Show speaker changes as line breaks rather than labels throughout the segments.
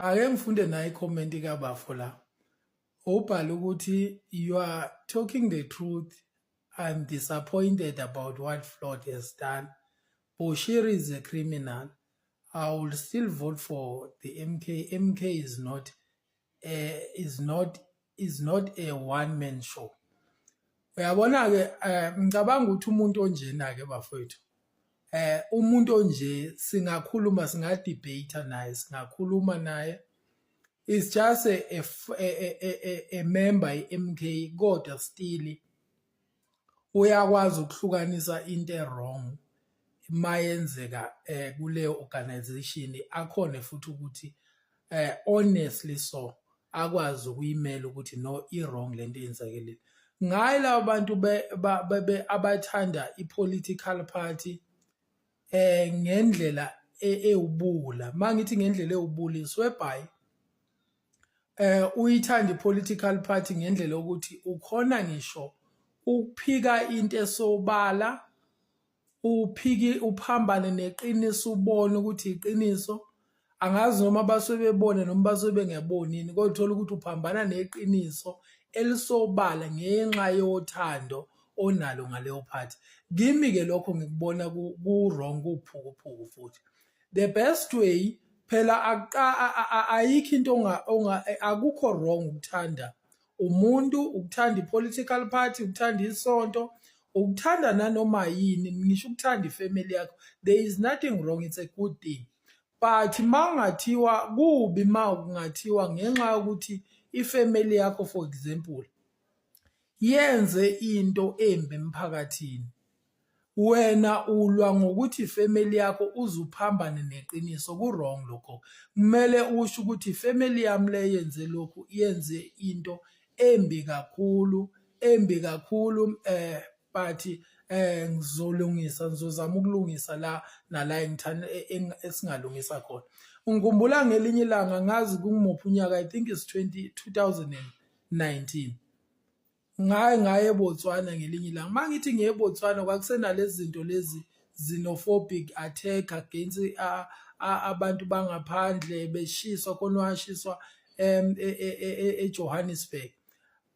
Ake ngifunde naye i-comment kabafo la. Ubhala ukuthi, "You are talking the truth. I'm disappointed about what Floyd has done. Bushiri is a criminal. I will still vote for the MK. MK is not a one man show." Uyabona ke, ngicabanga ukuthi umuntu onjena ke bafowethu, umuntu onje singakhuluma, singa-debate naye, singakhuluma naye. It's just a member i-MK, kodwa still uyakwazi ukuhlukanisa into e-wrong mayenzeka kuleyo organization, akhone futhi ukuthi honestly so akwazi ukuyimela ukuthi no, i-wrong lento eyenzakelile. Ngayi laba bantu abathanda i-political party ngendlela ewubula, mangithi ngendlela ewubulisi, whereby uyithanda i-political party ngendlela yokuthi ukhona ngisho ukuphika into esobala, uphiki uphambane neqiniso, ubone ukuthi iqiniso, angazi noma basuke bebona noma basuke bengaboni yini, kodwa uthola ukuthi uphambana neqiniso elisobala ngenxa yothando onalo ngaleyo party. Kimi-ke lokho ngikubona ku-wrong, kuwuphukuphuku futhi. The best way phela, ayikho into akukho wrong ukuthanda umuntu, ukuthanda i-political party, ukuthanda isonto, ukuthanda nanoma yini, ngisho ukuthanda i-family yakho. There is nothing wrong, it's a good thing. But mangathiwa kubi, ma kungathiwa ngenxa yokuthi i-family yakho, for example, yenze into embi emphakathini, wena ulwa ngokuthi i-family yakho uze uphambane neqiniso, ku-wrong lokho. Kumele usho ukuthi i-family yami le yenze lokhu, yenze into embi kakhulu, embi kakhulu, but ngizolungisa, ngizozama ukulungisa la nala engithanda esingalungisa khona. Ngikhumbula ngelinye ilanga, ngazi kungumuphi unyaka, I think it's 20 2019, ngaye ngaye eBotswana ngelinye ilanga. Mangithi ngiye eBotswana, kwakusenalezi zinto lezi, xenophobic attack against abantu bangaphandle, beshiswa khona, washiswa eJohannesburg.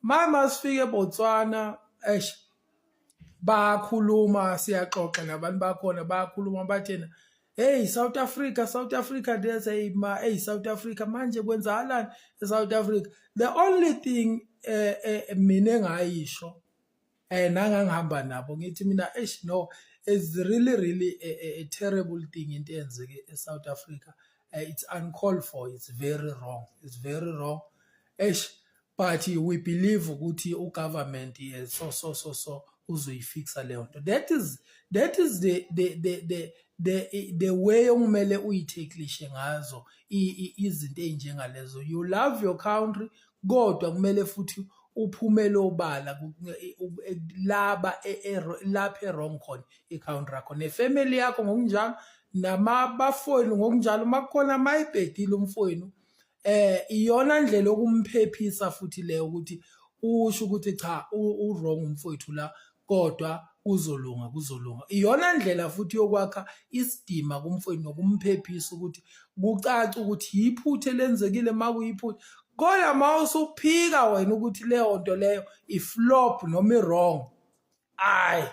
Mama sifike eBotswana, eish, bakhuluma, siyaxoxa nabantu bakhona, bakhuluma bathena, "Hey, South Africa, South Africa." There's a ma, "Hey, South Africa, manje kwenzakalani eSouth Africa?" The only thing mina engayisho nangangihamba nabo, ngithi mina, "Eish, no, it's really really a terrible thing into eyenzeke eSouth Africa. It's uncalled for, it's very wrong, it's very wrong. Eish, but we believe ukuthi u-government so so so so uzoyifixa leyo nto." That is the way okumele uyi-tackle-ishe ngazo izinto ey'njengalezo. You love your country, kodwa kumele futhi uphumele obala laba lapha e-wrong khona i-country yakho, ne-family yakho ngokunjalo, namabafowenu ngokunjalo. Uma kukhona mayibhedile umfowenu, iyona ndlela yokumphephisa futhi leyo, ukuthi usho ukuthi cha, u-wrong umfowethu la, kodwa kuzolunga, kuzolunga. Iyona ndlela futhi yokwakha isidima kumfowenu nokumphephisa, ukuthi kucace ukuthi yiphutha elenzekile makuyiphutha. Kodwa ma usuphika wena ukuthi leyo nto leyo i-flop noma i-wrong, ayi,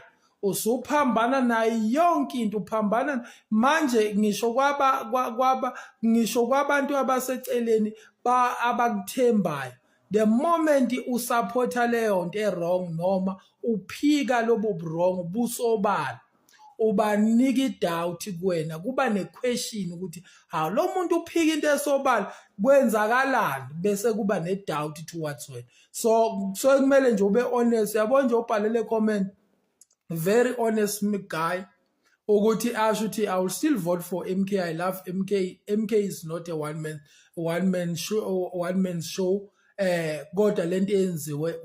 usuphambana nayo yonke into, uphambana manje ngisho kwaba ngisho kwabantu abaseceleni ba abakuthembayo. The moment usupporta leyo nto e-wrong noma uphika lobo wrong busobala, ubanika i-doubt kuwena, kuba ne-question ukuthi hawu, lo muntu uphika into esobala, kwenzakalani? Bese kuba ne-doubt towards wena. So kumele nje ube honest. Yabo nje ubhalele comment, very honest guy, ukuthi asho ukuthi, "I will still vote for MK. I love MK. MK is not a one man show, one man show. Kodwa lento eyenziwe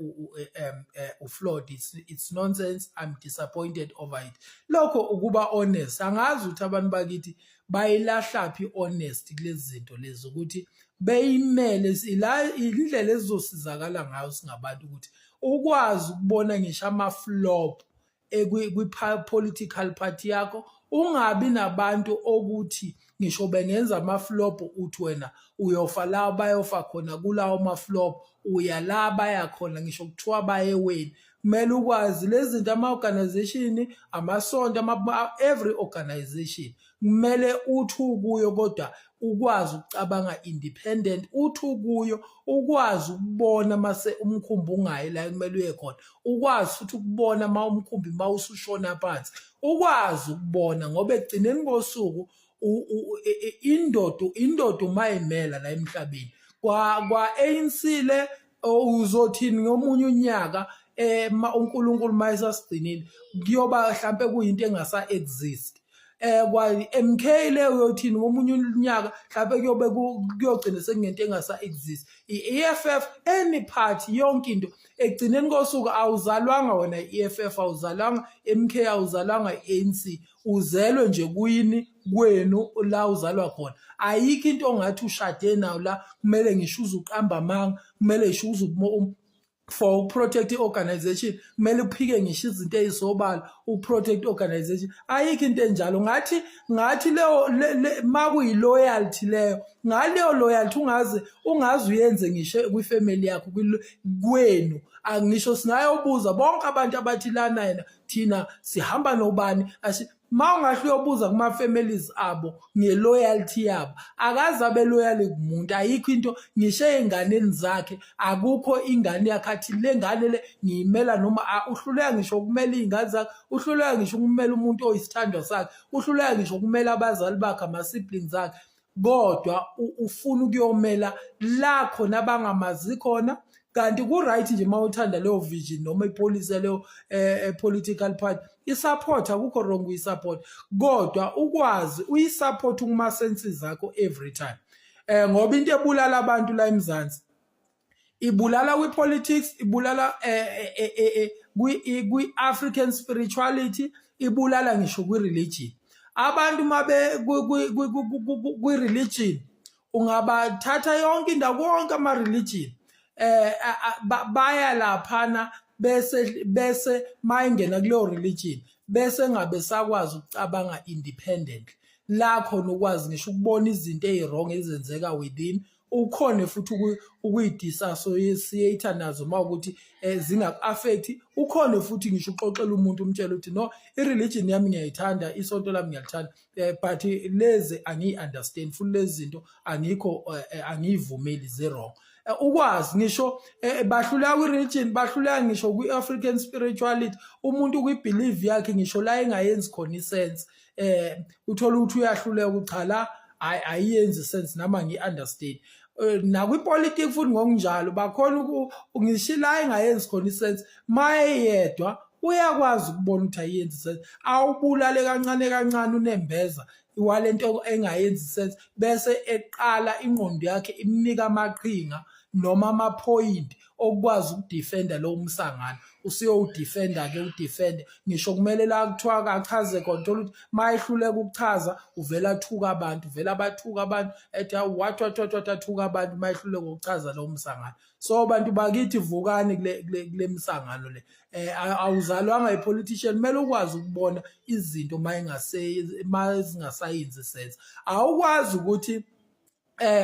uFloyd, it's nonsense. I'm disappointed over it." Lokho ukuba honest. Angazi ukuthi abantu bakithi bayilahlaphi honest kulezi zinto lezi, ukuthi beyimele la indlela ezizosizakala ngayo singabantu, ukuthi ukwazi ukubona ngisho ama flop kwi-political party yakho, ungabi nabantu okuthi Ngisho bengenza ama-flop, uthi wena uyofa la bayofa khona kulawo ma-flop, uya la baya khona, ngisho kuthiwa baye weni. Kumele ukwazi lezi zinto, ama-organization, amasonto, every organization kumele uthi ukuyo, kodwa ukwazi ukucabanga independent, uthi ukuyo ukwazi ukubona mase umkhumbi ungayi la kumele uye khona, ukwazi futhi ukubona ma umkhumbi mawusushona phansi, ukwazi ukubona, ngoba ekugcineni kosuku indoda uma imela la emhlabeni kwa ANC le, uzothini ngomunye unyaka ma uNkulunkulu mayesasigcinile, kuyoba mhlambe kuyinto engasa exist. Kwa MK le, uyothini ngomunye unyaka? Mhlawumbe kuyobe kuyogcina sekungento engasa exist. I-EFF, any party, yonke into, ekugcineni kosuku awuzalwanga wena i-EFF, awuzalwanga MK, awuzalwanga i-ANC, uzelwe nje kuyini kwenu la uzalwa khona. Ayikho into ongathi ushade nayo la kumele ngisho uze uqamba amanga, kumele ngisho uze for uprotect i-organization kumele uphike ngisho izinto ey'sobala uprotect i-organization. Ayikho into enjalo. Ngathi leyo makuyi-loyalty leyo, ngaleyo loyalty ungaze uyenze ngisho kwifamily yakho, kwenu. Angisho singayobuza bonke abantu abathi lana yena thina sihamba nobani, ma ungahle uyobuza kuma-families abo nge-loyalty yabo, akaze abe loyal kumuntu. Ayikho into, ngisho ey'nganeni zakhe akukho ingane yakhe athi le ngane le ngiyimela, noma uhluleka ngisho ukumela iy'ngane zakhe, uhluleka ngisho ukumela umuntu oyisithandwa sakhe, uhluleka ngisho ukumela abazali bakhe, ama-siblings akhe, kodwa ufuna ukuyomela la khona abangamazi khona. Kanti ku-right nje uma uthanda leyo vision noma ipolicy yaleyo political party, i-support, akukho wrong kuyi-support, kodwa ukwazi uyi-support kuma-senses akho every time, ngoba into ebulala abantu la eMzansi, ibulala kwi-politics, ibulala kwi-African spirituality, ibulala ngisho kwi-religion. Abantu mabe kwi-religion, ungabathatha yonke indawo, wonke ama-religion, baya laphana, bese mayingena kuleyo religion, bese ngabe sakwazi ukucabanga independently, la khona ukwazi ngisho ukubona izinto eziwrong ezenzeka within, ukhone futhi ukuyi-disassociate nazo uma ukuthi zingaku-affect, ukhone futhi ngisho uxoxela umuntu, umtshele ukuthi no, i-religion yami ngiyayithanda, isonto lami ngiyalithanda, but lezi angiyi-understand futhi lezi zinto angikho, angiyivumeli, zi-wrong. Ukwazi ngisho bahluleka kwi-religion, bahluleka ngisho kwi-African spirituality. Umuntu kwi-belief yakhe, ngisho la engayenzi khona isense, uthola ukuthi uyahluleka ukuthi cha, la ayiyenzi sense noma ngi-understand. Nakwipolitiki futhi ngokunjalo, bakhona ngisho la engayenzi khona isense, mayeyedwa uyakwazi ukubona ukuthi ayiyenzi sense, awubulale kancane kancane unembeza walento engayenzi sense, bese eqala ingqondo yakhe imnika amaqhinga noma amaphoyinti okukwazi ukudefenda lowo msangano. Usuyowudefenda-ke, udefende ngisho kumele la kuthiwa achaze khona, uthola ukuthi uma ehluleka ukuchaza uvele athuka abantu, uvele abathuka abantu, ethi what what what what, athuka abantu uma ehluleka ukuchaza lowo msangano. So bantu bakithi, vukani kule msangano le. Awuzalwanga i-politician, kumele ukwazi ukubona izinto uma zingasayenzi sense. Awukwazi ukuthi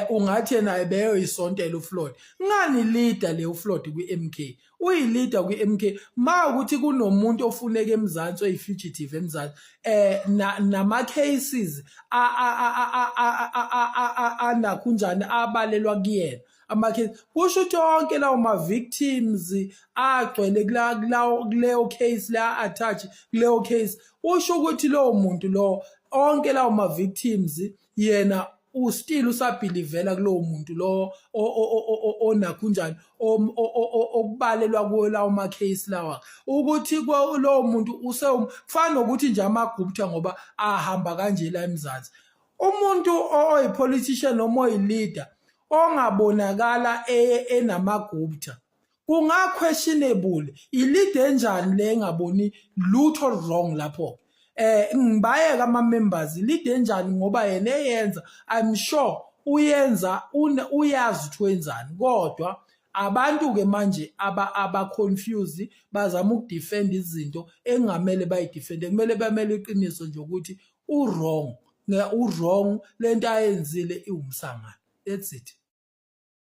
ungathi yena ebeyoyisontela uFloyd ngani, leader le uFloyd kwi-MK, uyi-leader kwi-MK. Ma ukuthi kunomuntu ofuneka eMzansi, oyi-fugitive eMzansi, nama cases anakho njani abalelwa kuyena ama-case, kusho ukuthi onke lawo ma-victims agcwele kuleyo case la, attach kuleyo case, usho ukuthi lowo muntu lo, onke lawo ma-victims, yena ustill usabelievela kulowo muntu lo onakho njani okubalelwa kuwo lawo ma-case lawa, ukuthi lowo muntu kufana nokuthi nje amaGupta, ngoba ahamba kanje la eMzansi. Umuntu oyi-politician noma oyi-leader ongabonakala enamaGupta kunga-questionable, i-leader enjani le engaboni lutho wrong lapho? Ngibayeka ama-members, leader enjani? Ngoba yena eyenza, I'm sure uyenza uyazi ukuthi wenzani, kodwa abantu-ke manje aba-confuse, bazama ukudefend izinto engamele bayidefende. Kumele bamele iqiniso nje ukuthi u-wrong. U-wrong, lento ayenzile iwumsangano. That's it.